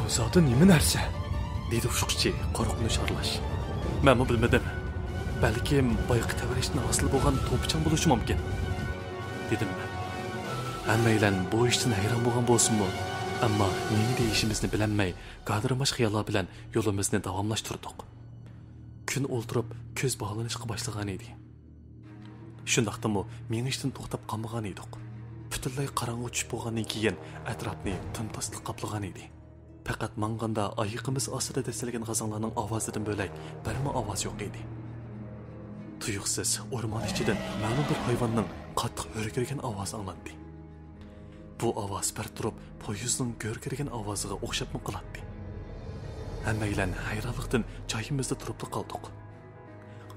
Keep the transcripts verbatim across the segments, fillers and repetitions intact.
بۇ زادى نېمە نەرسە؟ دېدى ئۇچقۇچى قورقۇنچ ئارىلاش. مەنمۇ بىلمىدىم. بەلكىم بايىقى تەۋرەشتىن ھاسىل بولغان توپىچاڭ بولۇشى مۇمكىن، دېدىم مەن. ھەممەيلەن بۇ ئىشتىن ھەيران بولغان بولسىمۇ، ئەمما نېمە دېيىشىمىزنى بىلەلمەي، گادىرماش خىياللار بىلەن يولىمىزنى داۋاملاشتۇردۇق. كۈن ئولتۇرۇپ، كۈز باھارلىنىشقا باشلىغان ئىدى. شۇنداقتىمۇ مېڭىشتىن توختاپ قالمىغان ئىدۇق. پۈتۈنلەي قاراڭغۇ چۈشۈپ بولغاندىن كېيىن ئەتراپنى تىمتاسلىق قاپلىغان ئىدى. پەقەت ماڭغاندا ئايىقىمىز ئاستىدا دەسسىلىگەن غازاڭلارنىڭ ئاۋازىدىن بۆلەك بىرمۇ ئاۋاز يوق ئىدى. تۇيۇقسىز ئورمان ئىچىدىن مەلۇم بىر ھايۋاننىڭ قاتتىق ھۆركىرىگەن ئاۋازى ئاڭلاندى. بۇ ئاۋاز بىر تۇرۇپ پويىزنىڭ گۈركىرىگەن ئاۋازىغا ئوخشاپمۇ قالاتتى. ھەممەيلەن ھەيرانلىقتىن جايىمىزدا تۇرۇپلا قالدۇق.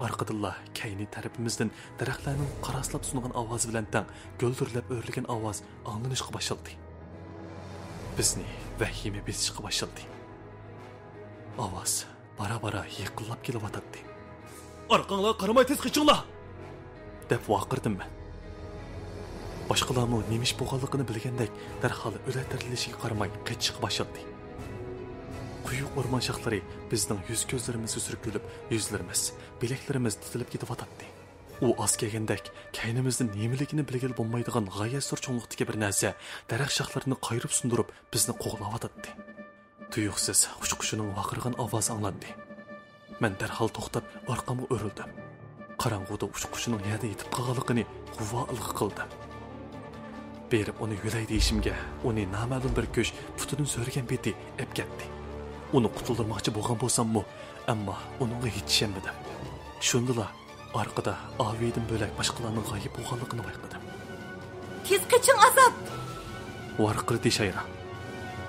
ئارقىدىنلا كەينى تەرىپىمىزدىن دەرەخلەرنىڭ قاراسلاپ سۇنغان ئاۋازى بىلەن تەڭ گۈلدۈرلەپ ئۆرلىگەن ئاۋاز ئاڭلىنىشقا باشلىدى. بىزنى ۋەھىمە بېسىشقا باشلىدى. ئاۋاز بارا-بارا يېقىنلاپ كېلىۋاتاتتى. «ئارقاڭلارغا قارىماي تېز قېچىڭلار!» دەپ ۋارقىرىدىم مەن. باشقىلارمۇ نېمە ئىش بولغانلىقىنى بىلگەندەك دەرھال ئۆلە تىرىلىشىگە قارىماي قېچىشقا باشلىدى. قويۇق ئورمان شاخلىرى بىزنىڭ يۈز-كۆزلىرىمىزگە سۈركىلىپ، يۈزلىرىمىز، بىلەكلىرىمىز تىتىلىپ كېتىۋاتاتتى. ئۇ ئاز كەلگەندەك كەينىمىزدە نېمىلىكىنى بىلگىلى بولمايدىغان غايەت زور چوڭلۇقتىكى بىر نەرسە دەرەخ شاخلىرىنى قايرىپ سۇندۇرۇپ بىزنى قوغلاۋاتاتتى. تۇيۇقسىز ئۇچقۇچىنىڭ ۋارقىرىغان ئاۋازى ئاڭلاندى. مەن دەرھال توختاپ ئارقامغا ئۆرۈلدۈم. قاراڭغۇدا ئۇچقۇچىنىڭ يەردە يېتىپ قالغانلىقىنى غۇۋا ئىلغا قىلدىم. بېرىپ ئۇنى يۆلەي دېيىشىمگە ئۇنى نامەلۇم بىر كۈچ پۇتىدىن سۆرىگەن پېتى ئەپ كەتتى. ئۇنى قۇتۇلدۇرماقچى بولغان بولساممۇ، ئەمما ئۇنىڭغا يېتىشەلمىدىم. شۇندىلا ئارقىدا ئاۋىدىن بۆلەك باشقىلارنىڭ غايىب بولغانلىقىنى بايقىدىم. تېز قېچىڭ، ئازاب! ۋارقىرىدى شايرا.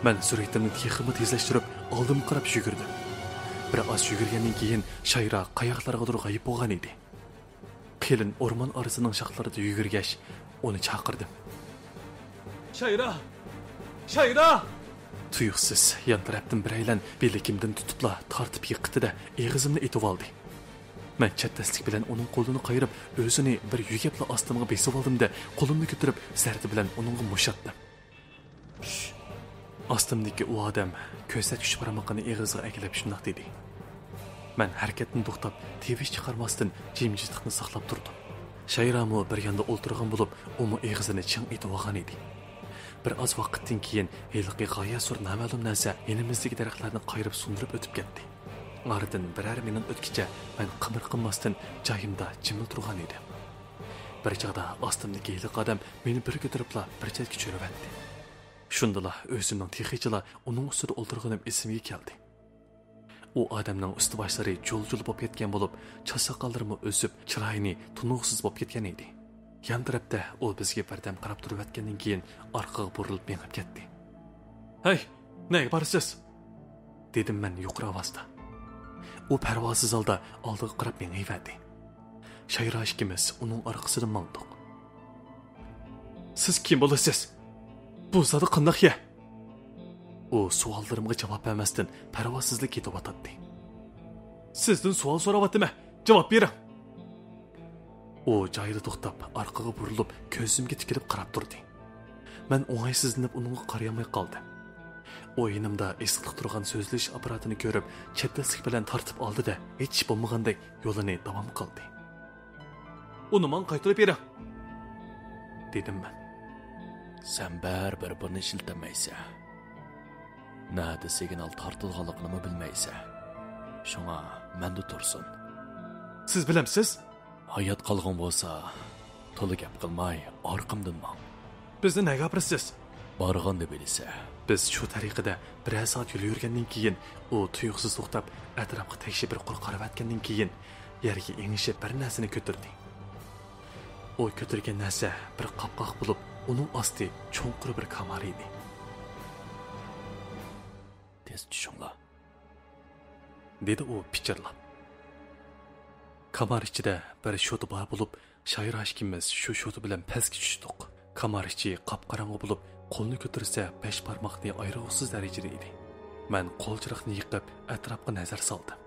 مەن سۈرئىتىمنى تېخىمۇ تېزلەشتۈرۈپ، ئالدىمغا قاراپ يۈگۈردۈم. بىر ئاز يۈگۈرگەندىن كېيىن شايرا قاياقلارغىدۇر غايىب بولغان ئىدى. قېلىن ئورمان ئارىسىنىڭ شاخلىرىدا يۈگۈرگەچ، ئۇنى چاقىردىم. شايرا! شايرا! تۇيۇقسىز يان تەرەپتىن بىرەيلەن بىلىكىمدىن تۇتۇپلا تارتىپ يىقىتتى-دە، ئېغىزىمنى ئېتىۋالدى. مەن چەبدەسلىك بىلەن ئۇنىڭ قولىنى قايرىپ، ئۆزىنى بىر يۆگەپلا ئاستىمغا بېسىۋالدىم-دە، قولۇمنى كۆتۈرۈپ، زەردە بىلەن ئۇنىڭغا مۇشاتتىم. ئاستىمدىكى ئۇ ئادەم كۆرسەتكۈچ بارمىقىنى ئېغىزىغا ئەكىلىپ شۇنداق دېدى. مەن ھەرىكەتتىن توختاپ، تىۋىش چىقارماستىن جىمجىتلىقنى ساقلاپ تۇردۇم. شايرامۇ بىر ياندا ئولتۇرغان بولۇپ، ئۇمۇ ئېغىزىنى چىڭ ئېتىۋالغان ئىدى. بىر ئاز ۋاقىتتىن كېيىن ھېلىقى غايەت زور نامەلۇم نەرسە يېنىمىزدىكى دەرەخلەرنى قايرىپ سۇندۇرۇپ ئۆتۈپ كەتتى. ئارىدىن بىرەر مىنۇت ئۆتكىچە مەن قىمىر قىلماستىن جايىمدا جىملا تۇرغان ئىدىم. بىر چاغدا ئاستىمدىكى ھېلىقى ئادەم مېنى بىر كۆتۈرۈپلا بىر چەتكە چۆرۈۋەتتى. شۇندىلا ئۆزۈمنىڭ تېخىچىلا ئۇنىڭ ئۈستىدە ئولتۇرغىنىم ئېسىمگە كەلدى. ئۇ ئادەمنىڭ ئۈستى باشلىرى جۇل-جۇل بولۇپ كەتكەن بولۇپ، چاچ ساقاللىرىمۇ ئۆسۈپ، چىرايىنى تونۇغۇسىز بولۇپ كەتكەن ئىدى. يان تەرەپتە ئۇ بىزگە بىردەم قاراپ تۇرۇۋەتكەندىن كېيىن ئارقىغا بۇرۇلۇپ مېڭىپ كەتتى. ھەي، نەگە بارىسىز؟ دېدىم مەن يۇقىرى ئاۋازدا. ئۇ پەرۋاسىز ھالدا ئالدىغا قاراپ مېڭىۋەردى. شايرا ئىككىمىز ئۇنىڭ ئارقىسىدىن ماڭدۇق. سىز كىم بولىسىز؟ بۇ زادى قانداق يەر؟ ئۇ سوئاللىرىمغا جاۋاب بەرمەستىن پەرۋاسىزلا كېتىۋاتاتتى. سىزدىن سوئال سوراۋاتىمەن، جاۋاب بېرىڭ! ئۇ جايىدا توختاپ، ئارقىغا بۇرۇلۇپ، كۆزۈمگە تىكىلىپ قاراپ تۇردى. مەن ئوڭايسىزلىنىپ ئۇنىڭغا قارىيالماي قالدىم. ئۇ يېنىمدا ئېسىقلىق تۇرغان سۆزلىشىش ئاپپاراتىنى كۆرۈپ، چەبدەسلىك بىلەن تارتىپ ئالدى-دە، ھېچ بولمىغاندەك يولىنى داۋام قىلدى. ئۇنى ماڭا قايتۇرۇپ بېرىڭ! دېدىم مەن. سەن بەرىبىر بۇنى ئىشلىتەلمەيسەن. نەدە سىگنال تارتىلغانلىقىنىمۇ بىلمەيسەن. شۇڭا مەندە تۇرسۇن. سىز بىلەمسىز؟ ھايات قالغۇڭ بولسا، تولا گەپ قىلماي، ئارقامدىن ماڭ. بىزنى نەگە ئاپىرىسىز؟ بارغاندا بىلىسەن. بىز شۇ تەرىقىدە بىرەر سائەت يول يۈرگەندىن كېيىن، ئۇ تۇيۇقسىز توختاپ، ئەتراپقا تەكشى بىر قۇر قارىۋەتكەندىن كېيىن، يەرگە ئېڭىشىپ بىر نەرسىنى كۆتۈردى. ئۇ كۆتۈرگەن نەرسە بىر قاپقاق بولۇپ، ئۇنىڭ ئاستى چوڭقۇر بىر كامار ئىدى. تېز چۈشۈڭلار، دېدى ئۇ پىچىرلاپ. كامار ئىچىدە بىر شوتا بار بولۇپ، شايرا ئىككىمىز شۇ شوتا بىلەن پەسكە چۈشتۇق. كامار ئىچى قاپقاراڭغۇ بولۇپ، قولنى كۆتۈرسە بەش بارماقنى ئايرىغۇسىز دەرىجىدە ئىدى. مەن قول چىراغنى يېقىپ، ئەتراپقا نەزەر سالدىم.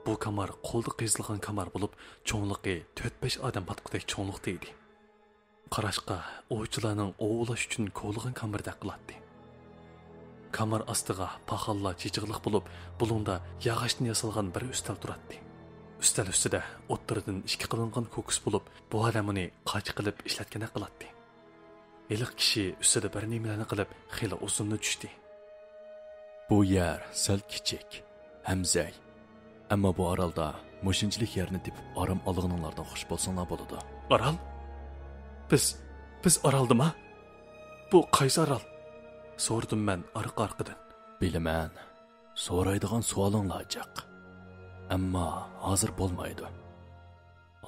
بۇ كامار قولدا قېزىلغان كامار بولۇپ، چوڭلۇقى تۆت-بەش ئادەم پاتقۇدەك چوڭلۇقتا ئىدى. قاراشقا ئوۋچىلارنىڭ ئوۋ ئوۋلاش ئۈچۈن كولىغان كامىرىدەك قىلاتتى. تامار ئاستىغا پاخاللار چېچىقلىق بولۇپ، بۇلۇڭدا ياغاچتىن ياسالغان بىر ئۈستەل تۇراتتى. ئۈستەل ئۈستىدە ئوتتۇرىدىن ئىككى قىلىنغان كوكۇس بولۇپ، بۇ ئادەم ئۇنى قاچا قىلىپ ئىشلەتكەندەك قىلاتتى. ھېلىقى كىشى ئۈستىدە بىر نېمىلەرنى قىلىپ، خېلى ئۇزۇننى چۈشتى. بۇ يەر سەل كىچىك ھەم زەي. ئەمما بۇ ئارالدا مۇشۇنچىلىك يەرنى تېپىپ ئارام ئالغىنىڭلاردىن خۇش بولساڭلار بولىدۇ. ئارال؟ بىز، بىز ئارالدىما؟ بۇ قايسى ئارال؟ سورىدىم مەن ئارقا-ئارقىدىن. بىلىمەن، سورايدىغان سوئالىڭلار جىق. ئەمما ھازىر بولمايدۇ.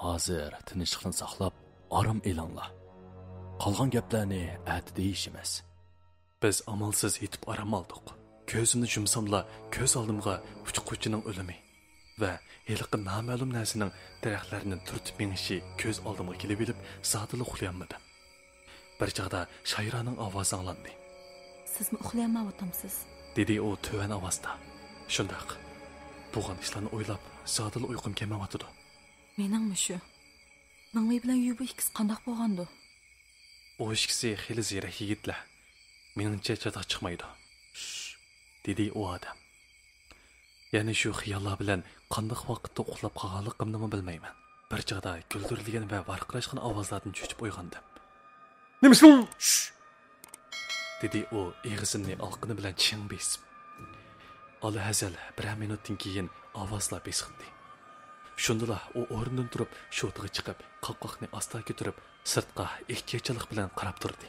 ھازىر تىنچلىقنى ساقلاپ، ئارام ئېلىڭلار. قالغان گەپلەرنى ئەتە دېيىشىمىز. بىز ئامالسىز يېتىپ ئارام ئالدۇق. كۆزۈمنى يۇمساملا، كۆز ئالدىمغا ئۇچقۇچىنىڭ ئۆلۈمى ۋە ھېلىقى نامەلۇم نەرسىنىڭ دەرەخلەرنى تۈرتۈپ مېڭىشى كۆز ئالدىمغا كېلىۋېلىپ، زادىلا ئۇخلىيالمىدىم. بىر چاغدا شايرانىڭ ئاۋازى ئاڭلاندى. سىزمۇ ئۇخلىيالمايۋاتامسىز؟ دېدى ئۇ تۆۋەن ئاۋازدا. شۇنداق. بولغان ئىشلارنى ئويلاپ، زادىلا ئۇيقۇم كەلمەيۋاتىدۇ. مېنىڭمۇ شۇ. مىڭۋېي بىلەن يۈبۇ ئىككىسى قانداق بولغاندۇ؟ ئۇ ئىككىسى خېلى زېرەك يىگىتلەر. مېنىڭچە چاتاق چىقمايدۇ. شش، دېدى ئۇ ئادەم. يەنە شۇ خىياللار بىلەن قانداق ۋاقىتتا ئۇخلاپ قالغانلىقىمنىمۇ بىلمەيمەن. بىر چاغدا گۈلدۈرلىگەن ۋە ۋارقىراشقان ئاۋازلاردىن چۆچۈپ ئويغاندىم. نېمە ئىشىڭ؟ شش! دېدى ئۇ ئېغىزىمنى ئالىقىنى بىلەن چىڭ بېسىپ. ئالاھەزەل بىرەر مىنۇتتىن كېيىن ئاۋازلار بېسىقتى. شۇندىلا ئۇ ئورنىدىن تۇرۇپ، شوتىغا چىقىپ، قاپقاقنى ئاستا كۆتۈرۈپ، سىرتقا ئېھتىياتچانلىق بىلەن قاراپ تۇردى.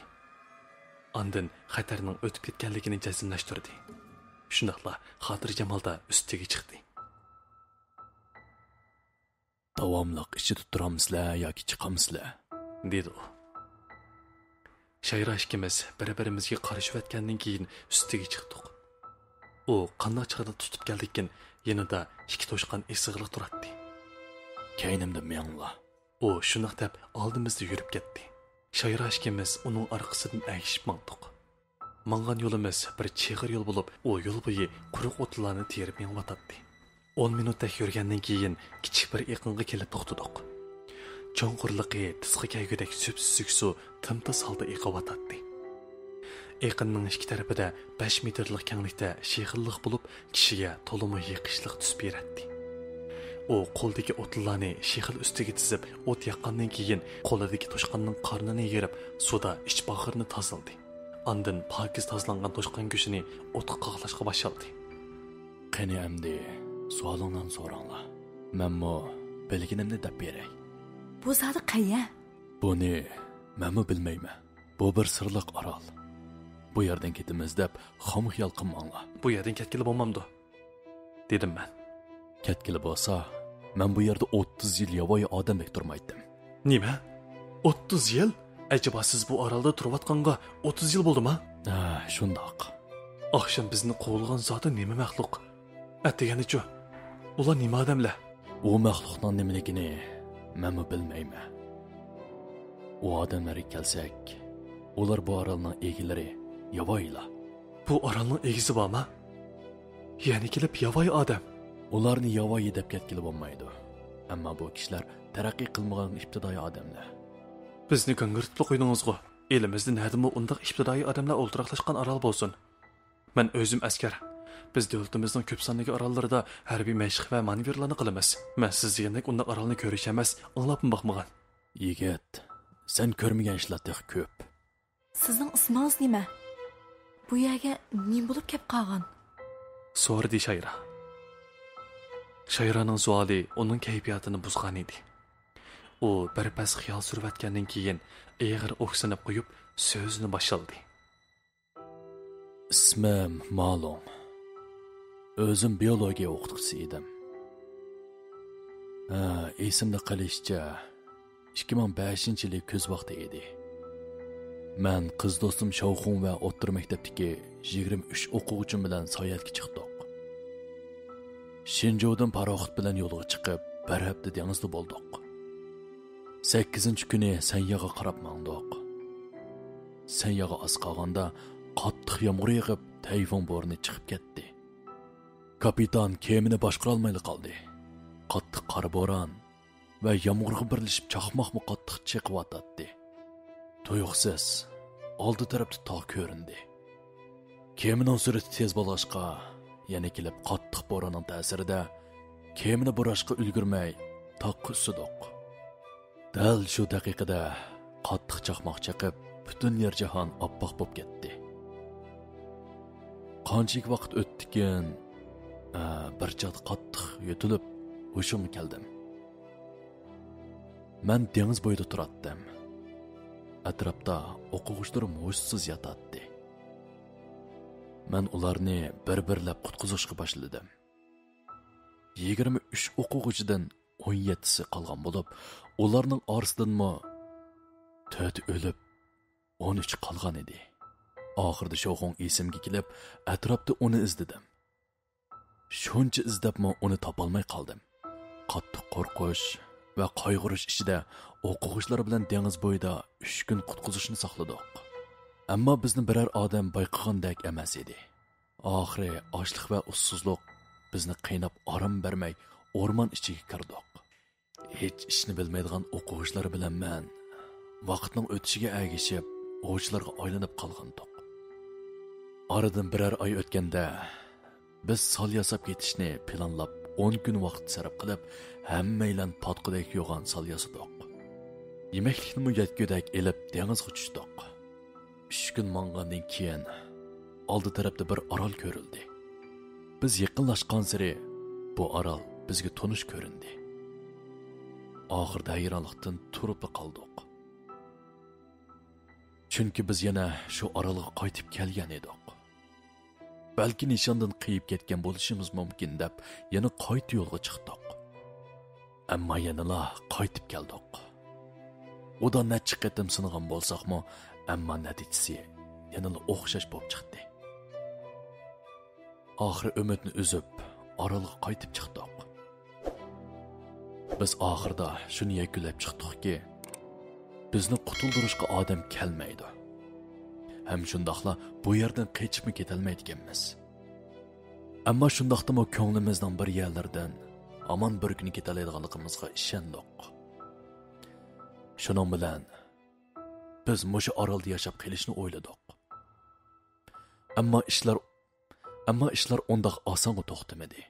ئاندىن خەتەرنىڭ ئۆتۈپ كەتكەنلىكىنى جەزملەشتۈردى. شۇنداقلا خاتىرجەم ھالدا ئۈستىگە چىقتى. داۋاملىق ئىچىدە تۇرامسىلەر ياكى چىقامسىلەر؟ دېدى ئۇ. شايرا ئىككىمىز بىر-بىرىمىزگە قارىشىۋەتكەندىن كېيىن ئۈستىگە چىقتۇق. ئۇ قانداق چاغدا تۇتۇپ كەلدىكىن، يېنىدا ئىككى توشقان ئېسىقلىق تۇراتتى. كەينىمدە مېڭىڭلار. ئۇ شۇنداق دەپ ئالدىمىزدا يۈرۈپ كەتتى. شايرا ئىككىمىز ئۇنىڭ ئارقىسىدىن ئەگىشىپ ماڭدۇق. ماڭغان يولىمىز بىر چىغىر يول بولۇپ، ئۇ يول بويى قۇرۇق ئوتلارنى تېرىپ مېڭىۋاتاتتى. ئون مىنۇتتەك يۈرگەندىن كېيىن، كىچىك بىر ئېقىنغا كېلىپ توختىدۇق. چوڭقۇرلۇقى تىزغا كەلگۈدەك سۈپسۈزۈك سۇ تىمتاس ھالدا ئېقىۋاتاتتى. ئېقىننىڭ ئىككى تەرىپىدە بەش مېتىرلىق كەڭلىكتە شېخىللىق بولۇپ، كىشىگە تولىمۇ يېقىشلىق تۈس بېرەتتى. ئۇ قولىدىكى ئوتلىلارنى شېخىل ئۈستىگە تىزىپ، ئوت ياققاندىن كېيىن، قولىدىكى توشقاننىڭ قارنىنى يېرىپ، سۇدا ئىچ باغرىنى تازىلىدى. ئاندىن پاكىز تازىلانغان توشقان گۆشىنى ئوتقا قاقلاشقا باشلىدى. قېنى ئەمدى سوئالىڭلارنى سوراڭلار. مەنمۇ بىلگىنىمنى دەپ بېرەي. بۇ زادى قەيەر؟ بۇنى مەنمۇ بىلمەيمەن. بۇ بىر سىرلىق ئارال. بۇ يەردىن كېتىمىز دەپ خام خىيال قىلماڭلار. بۇ يەردىن كەتكىلى بولمامدۇ؟ دېدىم مەن. كەتكىلى بولسا، مەن بۇ يەردە ئوتتۇز يىل ياۋايى ئادەمدەك تۇرمايتتىم. نېمە؟ ئوتتۇز يىل؟ ئەجەبا سىز بۇ ئارالدا تۇرۇۋاتقانغا ئوتتۇز يىل بولدىما؟ ھە، شۇنداق. ئاخشام بىزنى قوغلىغان زادى نېمە مەخلۇق؟ ئەتىگەننىچۇ؟ ئۇلار نېمە ئادەملەر؟ ئۇ مەخلۇقنىڭ نېمىلىكىنى مەنمۇ بىلمەيمەن. ئۇ ئادەملەرگە كەلسەك، ئۇلار بۇ ئارالنىڭ ئىگىلىرى، ياۋايىلار. بۇ ئارالنىڭ ئىگىسى بارما؟ يەنە كېلىپ ياۋايى ئادەم. ئۇلارنى ياۋايى دەپ كەتكىلى بولمايدۇ. ئەمما بۇ كىشىلەر تەرەققىي قىلمىغان ئىپتىدائىي ئادەملەر. بىزنى گاڭگىرىتىپلا قويدىڭىزغۇ. ئېلىمىزدە نەدىمۇ ئۇنداق ئىپتىدائىي ئادەملەر ئولتۇراقلاشقان ئارال بولسۇن. مەن ئۆزۈم ئەسكەر. بىز دۆلىتىمىزنىڭ كۆپ ساندىكى ئاراللىرىدا ھەربىي مەشىق ۋە مانېۋىرلارنى قىلىمىز. مەن سىز دېگەندەك ئۇنداق ئارالنى كۆرۈش ئەمەس، ئاڭلاپمۇ باقمىغان. يىگىت، سەن كۆرمىگەن ئىشلار تېخى كۆپ. سىزنىڭ ئىسمىڭىز نېمە؟ بۇ يەرگە نېمە بولۇپ كەپ قالغان؟ سورىدى شايرا. شايرانىڭ سوئالى ئۇنىڭ كەيپىياتىنى بۇزغان ئىدى. ئۇ بىر پەس خىيال سۈرۈۋەتكەندىن كېيىن ئېغىر ئوكسىنىپ قويۇپ، سۆزىنى باشلىدى. ئىسمىم مالۇڭ. ئۆزۈم بىيولوگىيە ئوقۇتقۇچىسى ئىدىم. ھە، ئېسىمدە قېلىشىچە، ئىككى مىڭ بەشىنچى يىلى كۈز ۋاقتى ئىدى. مەن قىز دوستۇم شاۋخۇڭ ۋە ئوتتۇرا مەكتەپتىكى يىگىرمە ئۈچ ئوقۇغۇچىم بىلەن ساياھەتكە چىقتۇق. شىنجۇدىن پاراخوت بىلەن يولغا چىقىپ، بىر ھەپتە دېڭىزدا بولدۇق. سەككىزىنچى كۈنى سەنياغا قاراپ ماڭدۇق. سەنياغا ئاز قالغاندا قاتتىق يامغۇر يېغىپ، تەيفۇڭ بورىنى چىقىپ كەتتى. كاپىتان كېمىنى باشقۇرالمايلا قالدى. قاتتىق قارا بوران ۋە يامغۇرغا بىرلىشىپ چاقماقمۇ قاتتىق چېقىۋاتاتتى. تۇيۇقسىز ئالدى تەرەپتە تاغ كۆرۈندى. كېمىنىڭ سۈرئىتى تېز بولغاچقا، يەنە كېلىپ قاتتىق بوراننىڭ تەسىرىدە كېمىنى بۇراشقا ئۈلگۈرمەي تاغقا ئۈسسىدۇق. دەل شۇ دەقىقىدە قاتتىق چاقماق چېقىپ، پۈتۈن يەر جاھان ئاپئاق بولۇپ كەتتى. قانچىلىك ۋاقىت ئۆتتىكىن، ئە، بىر چاغدا قاتتىق يۆتىلىپ، ھوشۇمغا كەلدىم. مەن دېڭىز بويىدا تۇراتتىم. ئەتراپتا ئوقۇغۇچىلىرىم ھوشسىز ياتاتتى. مەن ئۇلارنى بىر-بىرلەپ قۇتقۇزۇشقا باشلىدىم. يىگىرمە ئۈچ ئوقۇغۇچىدىن ئون يەتتىسى قالغان بولۇپ، ئۇلارنىڭ ئارىسىدىنمۇ تۆتى ئۆلۈپ، ئون ئۈچى قالغان ئىدى. ئاخىرىدا شوخۇڭ ئېسىمگە كېلىپ، ئەتراپتا ئۇنى ئىزدىدىم. شۇنچە ئىزدەپمۇ ئۇنى تاپالماي قالدىم. قاتتىق قورقۇش ۋە قايغۇرۇش ئىچىدە ئوقۇغۇچىلار بىلەن دېڭىز بويىدا ئۈچ كۈن قۇتقۇزۇشنى ساقلىدۇق. ئەمما بىزنى بىرەر ئادەم بايقىغاندەك ئەمەس ئىدى. ئاخىرى ئاچلىق ۋە ئۇسسۇزلۇق بىزنى قىيناپ ئارام بەرمەي ئورمان ئىچىگە كىردۇق. ھېچ ئىشنى بىلمەيدىغان ئوقۇغۇچىلار بىلەن مەن ۋاقىتنىڭ ئۆتۈشىگە ئەگىشىپ ئوۋچىلارغا ئايلىنىپ قالغانىدۇق. ئارىدىن بىرەر ئاي ئۆتكەندە بىز سال ياساپ كېتىشنى پىلانلاپ ئون كۈن ۋاقىت سەرپ قىلىپ، ھەممەيلەن پاتقۇدەك يوغان سال ياسىدۇق. يېمەكلىكنىمۇ يەتكۈدەك ئېلىپ دېڭىزغا چۈشتۇق. ئۈچ كۈن ماڭغاندىن كېيىن، ئالدى تەرەپتە بىر ئارال كۆرۈلدى. بىز يېقىنلاشقانسېرى بۇ ئارال بىزگە تونۇش كۆرۈندى. ئاخىرىدا ھەيرانلىقتىن تۇرۇپلا قالدۇق. چۈنكى بىز يەنە شۇ ئارالغا قايتىپ كەلگەن ئىدۇق. بەلكى نىشاندىن قېيىپ كەتكەن بولۇشىمىز مۇمكىن دەپ يەنە قايتا يولغا چىقتۇق. ئەمما يەنىلا قايتىپ كەلدۇق. ئۇدا نەچچە قېتىم سىنىغان بولساقمۇ، ئەمما نەتىجىسى يەنىلا ئوخشاش بولۇپ چىقتى. ئاخىرى ئۈمىدنى ئۈزۈپ، ئارالغا قايتىپ چىقتۇق. بىز ئاخىرىدا شۇنى يەكۈنلەپ چىقتۇقكى، بىزنى قۇتۇلدۇرۇشقا ئادەم كەلمەيدۇ. ھەم شۇنداقلا بۇ يەردىن قېچىپمۇ كېتەلمەيدىكەنمىز. ئەمما شۇنداقتىمۇ كۆڭلىمىزنىڭ بىر يەرلىرىدىن ھامان بىر كۈنى كېتەلەيدىغانلىقىمىزغا ئىشەندۇق. شۇنىڭ بىلەن بىز مۇشۇ ئارالدا ياشاپ قېلىشنى ئويلىدۇق. ئەمما ئىشلار، ئەمما ئىشلار ئۇنداق ئاسانغا توختىمىدى.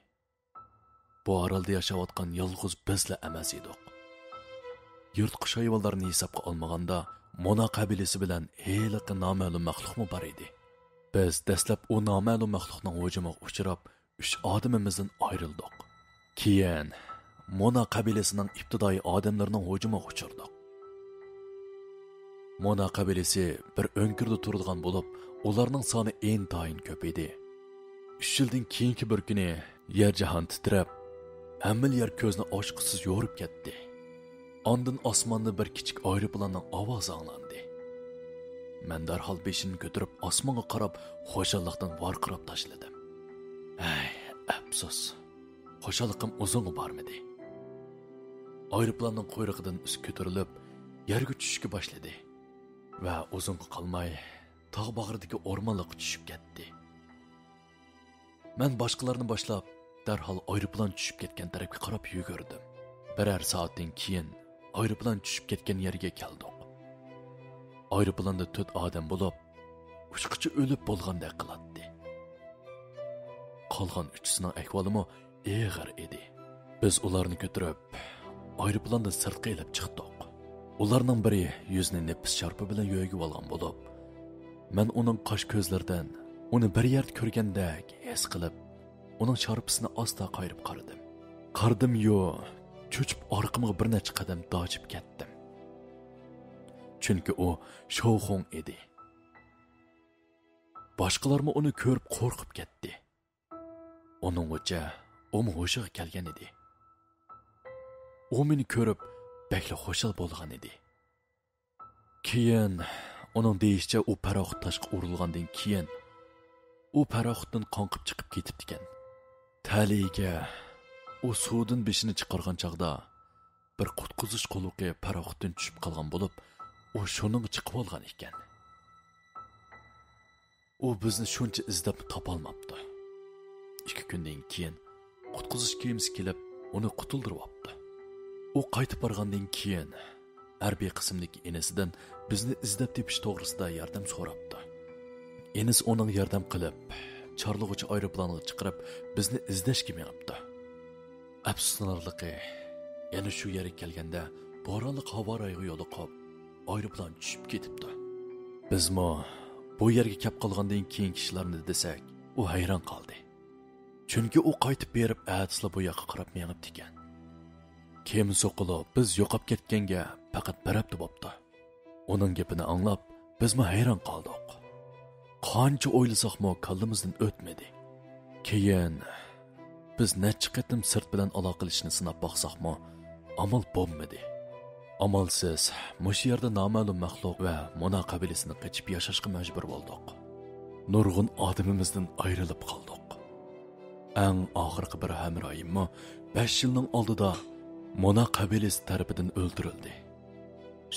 بۇ ئارالدا ياشاۋاتقان يالغۇز بىزلا ئەمەس ئىدۇق. يىرتقۇچ ھايۋانلارنى ھېسابقا ئالمىغاندا، مونا قەبىلىسى بىلەن ھېلىقى نامەلۇم مەخلۇقمۇ بار ئىدى. بىز دەسلەپ ئۇ نامەلۇم مەخلۇقنىڭ ھۇجۇمىغا ئۇچراپ، ئۈچ ئادىمىمىزدىن ئايرىلدۇق. كېيىن مونا قەبىلىسىنىڭ ئىپتىدائىي ئادەملىرىنىڭ ھۇجۇمىغا ئۇچرىدۇق. مونا قەبىلىسى بىر ئۆڭكۈردە تۇرىدىغان بولۇپ، ئۇلارنىڭ سانى ئىنتايىن كۆپ ئىدى. ئۈچ يىلدىن كېيىنكى بىر كۈنى يەر جاھان تىترەپ، ھەممىلا يەر كۆزنى ئاچقۇسىز يورۇپ كەتتى. ئاندىن ئاسماندا بىر كىچىك ئايروپىلاننىڭ ئاۋازى ئاڭلاندى. مەن دەرھال بېشىمنى كۆتۈرۈپ ئاسمانغا قاراپ خۇشاللىقتىن ۋارقىراپ تاشلىدىم. ھەي، ئەپسۇس، خۇشاللىقىم ئۇزۇنغا بارمىدى. ئايروپىلاننىڭ قۇيرۇقىدىن ئۈست كۆتۈرۈلۈپ يەرگە چۈشۈشكە باشلىدى ۋە ئۇزۇنغا قالماي تاغ باغرىدىكى ئورمانلىققا چۈشۈپ كەتتى. مەن باشقىلارنى باشلاپ، دەرھال ئايروپىلان چۈشۈپ كەتكەن تەرەپكە قاراپ يۈگۈردۈم. بىرەر سائەتتىن كېيىن ئايروپىلان چۈشۈپ كەتكەن يەرگە كەلدۇق. ئايروپىلاندا تۆت ئادەم بولۇپ، ئۇچقۇچى ئۆلۈپ بولغاندەك قىلاتتى. قالغان ئۈچىسىنىڭ ئەھۋالىمۇ ئېغىر ئىدى. بىز ئۇلارنى كۆتۈرۈپ، ئايروپىلاندىن سىرتقا ئېلىپ چىقتۇق. ئۇلارنىڭ بىرى يۈزىنى نېپىز شارپا بىلەن يۆگىۋالغان بولۇپ، مەن ئۇنىڭ قاش كۆزلىرىدىن ئۇنى بىر يەردە كۆرگەندەك ھېس قىلىپ، ئۇنىڭ شارپىسىنى ئاستا قايرىپ قارىدىم. قارىدىميۇ، چۆچۈپ ئارقىمغا بىر نەچچە قەدەم داجىپ كەتتىم. چۈنكى ئۇ شوخۇڭ ئىدى. باشقىلارمۇ ئۇنى كۆرۈپ قورقۇپ كەتتى. ئۇنىڭغىچە ئۇمۇ ھوشىغا كەلگەن ئىدى. ئۇ مېنى كۆرۈپ بەكلا خۇشال بولغان ئىدى. كېيىن، ئۇنىڭ دېيىشىچە، ئۇ پاراخوت تاشقا ئۇرۇلغاندىن كېيىن، ئۇ پاراخوتتىن قاڭقىپ چىقىپ كېتىپتىكەن. تەلىيىگە ئۇ سۇدىن بېشىنى چىقارغان چاغدا، بىر قۇتقۇزۇش قۇلىقى پاراخوتتىن چۈشۈپ قالغان بولۇپ، ئۇ شۇنىڭغا چىقىۋالغان ئىكەن. ئۇ بىزنى شۇنچە ئىزدەپمۇ تاپالماپتۇ. ئىككى كۈندىن كېيىن قۇتقۇزۇش كېمىسى كېلىپ، ئۇنى قۇتۇلدۇرۇۋاپتۇ. ئۇ قايتىپ بارغاندىن كېيىن، ھەربىي قىسىمدىكى ئىنىسىدىن بىزنى ئىزدەپ تېپىش توغرىسىدا ياردەم سوراپتۇ. ئىنىسى ئۇنىڭغا ياردەم قىلىپ، چارلىغۇچى ئايروپىلانغا چىقىرىپ، بىزنى ئىزدەشكە مېڭىپتۇ. ئەپسۇسلىنارلىقى، يەنە شۇ يەرگە كەلگەندە، بورانلىق ھاۋا رايىغا يولۇقۇپ، ئايروپىلان چۈشۈپ كېتىپتۇ. بىزمۇ بۇ يەرگە كەپ قالغاندىن كېيىنكى ئىشلارنى دېسەك، ئۇ ھەيران قالدى. چۈنكى ئۇ قايتىپ بېرىپ، ئەتىسىلا بۇ ياققا قاراپ مېڭىپتىكەن. كېمە سوقۇلۇپ، بىز يوقاپ كەتكەنگە پەقەت بىر ھەپتە بوپتۇ. ئۇنىڭ گېپىنى ئاڭلاپ، بىزمۇ ھەيران قالدۇق. قانچە ئويلىساقمۇ كاللىمىزدىن ئۆتمىدى. كېيىن بىز نەچچە قېتىم سىرت بىلەن ئالاقىلىشىشنى سىناپ باقساقمۇ، ئامال بولمىدى. ئامالسىز مۇشۇ يەردە نامەلۇم مەخلۇق ۋە مونا قەبىلىسىنى قېچىپ ياشاشقا مەجبۇر بولدۇق. نۇرغۇن ئادىمىمىزدىن ئايرىلىپ قالدۇق. ئەڭ ئاخىرقى بىر ھەمراھىممۇ بەش يىلنىڭ ئالدىدا مونا قەبىلىسى تەرىپىدىن ئۆلتۈرۈلدى.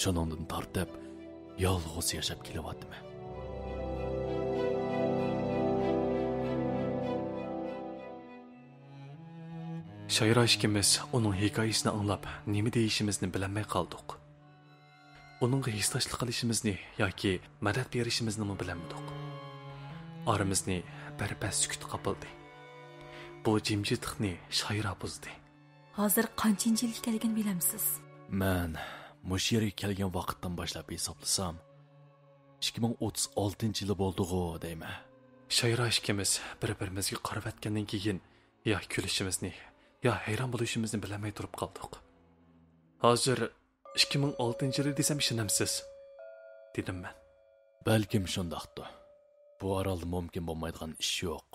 شۇنىڭدىن تارتىپ يالغۇز ياشاپ كېلىۋاتىمەن. شايرا ئىككىمىز ئۇنىڭ ھېكايىسىنى ئاڭلاپ، نېمە دېيىشىمىزنى بىلەلمەي قالدۇق. ئۇنىڭغا ھېسداشلىق قىلىشىمىزنى ياكى مەدەت بېرىشىمىزنىمۇ بىلەلمىدۇق. ئارىمىزنى بىر پەس سۈكۈت قاپلىدى. بۇ جىمجىتلىقنى شايرا بۇزدى. ھازىر قانچىنچى يىلغا كەلگەن بىلەمسىز؟ مەن مۇشۇ يەرگە كەلگەن ۋاقىتتىن باشلاپ ھېسابلىسام، ئىككى مىڭ ئوتتۇز ئالتىنچى يىلى بولدىغۇ دەيمەن. شايرا ئىككىمىز بىر-بىرىمىزگە قارىۋەتكەندىن كېيىن يا كۈلۈشىمىزنى، يا ھەيران بولۇشىمىزنى بىلەلمەي تۇرۇپ قالدۇق. ھازىر ئىككى مىڭ ئالتىنچى يىلى دېسەم ئىشىنەمسىز؟ دېدىم مەن. بەلكىم شۇنداقتۇ. بۇ ئارالدا مۇمكىن بولمايدىغان ئىش يوق.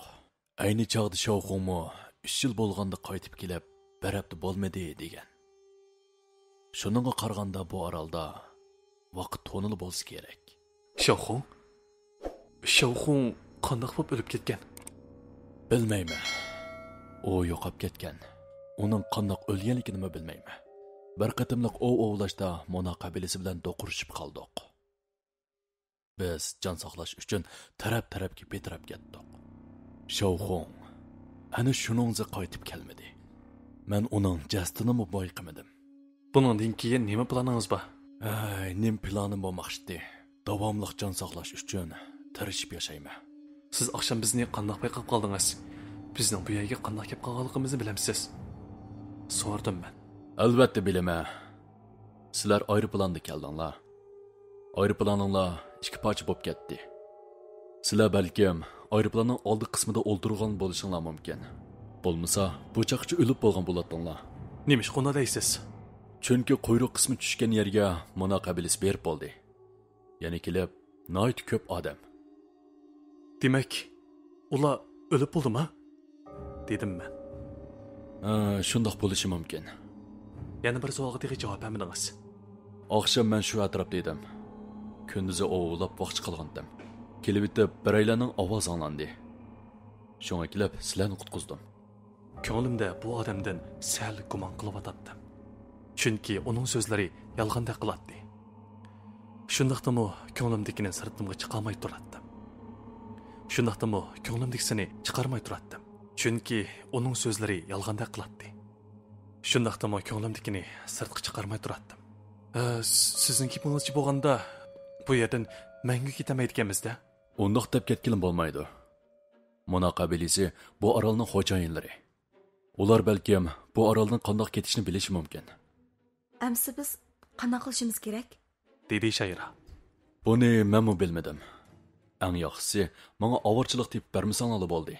ئەينى چاغدا شاۋخۇڭمۇ ئۈچ يىل بولغاندا قايتىپ كېلىپ، بىر ھەپتە بولمىدى دېگەن. شۇنىڭغا قارىغاندا بۇ ئارالدا ۋاقىت تونىلا بولسا كېرەك. شاۋخۇڭ؟ شاۋخۇڭ قانداق بولۇپ ئۆلۈپ كەتكەن؟ بىلمەيمەن. ئۇ يوقاپ كەتكەن. ئۇنىڭ قانداق ئۆلگەنلىكىنىمۇ بىلمەيمەن. بىر قېتىملىق ئوۋ ئوۋلاشتا مونا قەبىلىسى بىلەن دوقۇرۇشۇپ قالدۇق. بىز جان ساقلاش ئۈچۈن تەرەپ-تەرەپكە پىتىراپ كەتتۇق. شاۋخۇڭ ئەنە شۇنىڭزى قايتىپ كەلمىدى. مەن ئۇنىڭ جەسىتىنىمۇ بايقىمىدىم. بۇنىڭدىن كېيىن نېمە پىلانىڭىز بار؟ ئەي، نېمە پىلانىم بولماقچىدى؟ داۋاملىق جان ساقلاش ئۈچۈن تىرىشىپ ياشايمەن. سىز ئاخشام بىزنى قانداق بايقاپ قالدىڭىز؟ بىزنىڭ بۇ يەرگە قانداق كەپ قالغانلىقىمىزنى بىلەمسىز؟ سورىدىم مەن. ئەلۋەتتە بىلىمەن. سىلەر ئايروپىلاندا كەلدىڭلار. ئايروپىلانىڭلار ئىككى پارچە بولۇپ كەتتى. سىلەر بەلكىم ئايروپىلاننىڭ ئالدى قىسمىدا ئولتۇرغان بولۇشۇڭلار مۇمكىن. بولمىسا، بۇ چاغقىچە ئۆلۈپ بولغان بولاتتىڭلار. نېمىشقا ئۇنداق دەيسىز؟ چۈنكى قۇيرۇق قىسمى چۈشكەن يەرگە مونا قەبىلىسى بېرىپ بولدى. يەنە كېلىپ، ناھايىتى كۆپ ئادەم. دېمەك، ئۇلار ئۆلۈپ بولدىما؟ دېدىم مەن. ھە، شۇنداق بولۇشى مۇمكىن. يەنە بىر سوئالغا تېخى جاۋاب بەرمىدىڭىز. ئاخشام مەن شۇ ئەتراپتا ئىدىم. كۈندۈزى ئوۋلاپ ۋاقچە قىلغانتىم. كېلىۋېتىپ، بىرەيلەننىڭ ئاۋازى ئاڭلاندى. شۇڭا كېلىپ، سىلەرنى قۇتقۇزدۇم. كۆڭلۈمدە بۇ ئادەمدىن سەل گۇمان قىلىۋاتاتتىم. چۈنكى ئۇنىڭ سۆزلىرى يالغاندەك قىلاتتى. شۇنداقتىمۇ كۆڭلۈمدىكىنى سىرتىمغا چىقارماي تۇراتتىم. شۇنداقتىمۇ كۆڭلۈمدىكىسىنى چىقارماي تۇراتتىم. چۈنكى ئۇنىڭ سۆزلىرى يالغاندەك قىلاتتى. شۇنداقتىمۇ كۆڭلۈمدىكىنى سىرتقا چىقارماي تۇراتتىم. ئە، س-، سىزنىڭ گېپىڭىزچە بولغاندا، بۇ يەردىن مەڭگۈ كېتەلمەيدىكەنمىز-دە. ئۇنداق دەپ كەتكىلى بولمايدۇ. مونا قەبىلىسى بۇ ئارالنىڭ خوجايىنلىرى. ئۇلار بەلكىم بۇ ئارالدىن قانداق كېتىشنى بىلىشى مۇمكىن. ئەمسە بىز قانداق قىلىشىمىز كېرەك؟ دېدى شايرا. بۇنى مەنمۇ بىلمىدىم. ئەڭ ياخشىسى، ماڭا ئاۋارىچىلىق تېپىپ بەرمىسەڭلارلا بولدى.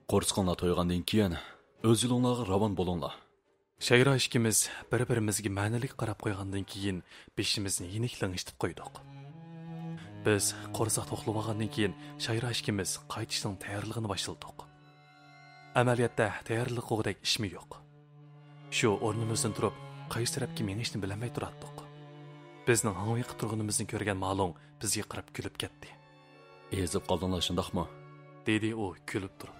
قورسىقىڭلار تويغاندىن كېيىن، ئۆز يولۇڭلارغا راۋان بولۇڭلار. شايرا ئىككىمىز بىر-بىرىمىزگە مەنىلىك قاراپ قويغاندىن كېيىن، بېشىمىزنى يېنىك لىڭشىتىپ قويدۇق. بىز قورساق توقلىۋالغاندىن كېيىن، شايرا ئىككىمىز قايتىشنىڭ تەييارلىقىنى باشلىدۇق. ئەمەلىيەتتە، تەييارلىققۇدەك ئىشمۇ يوق. شۇ ئورنىمىزدىن تۇرۇپ، قايسى تەرەپكە مېڭىشنى بىلەلمەي تۇراتتۇق. بىزنىڭ ھاڭۋېقىپ تۇرغىنىمىزنى كۆرگەن مالۇڭ بىزگە قاراپ كۈلۈپ كەتتى. ئېزىپ قالدىڭلار، شۇنداقمۇ؟ دېدى ئۇ كۈلۈپ تۇرۇپ.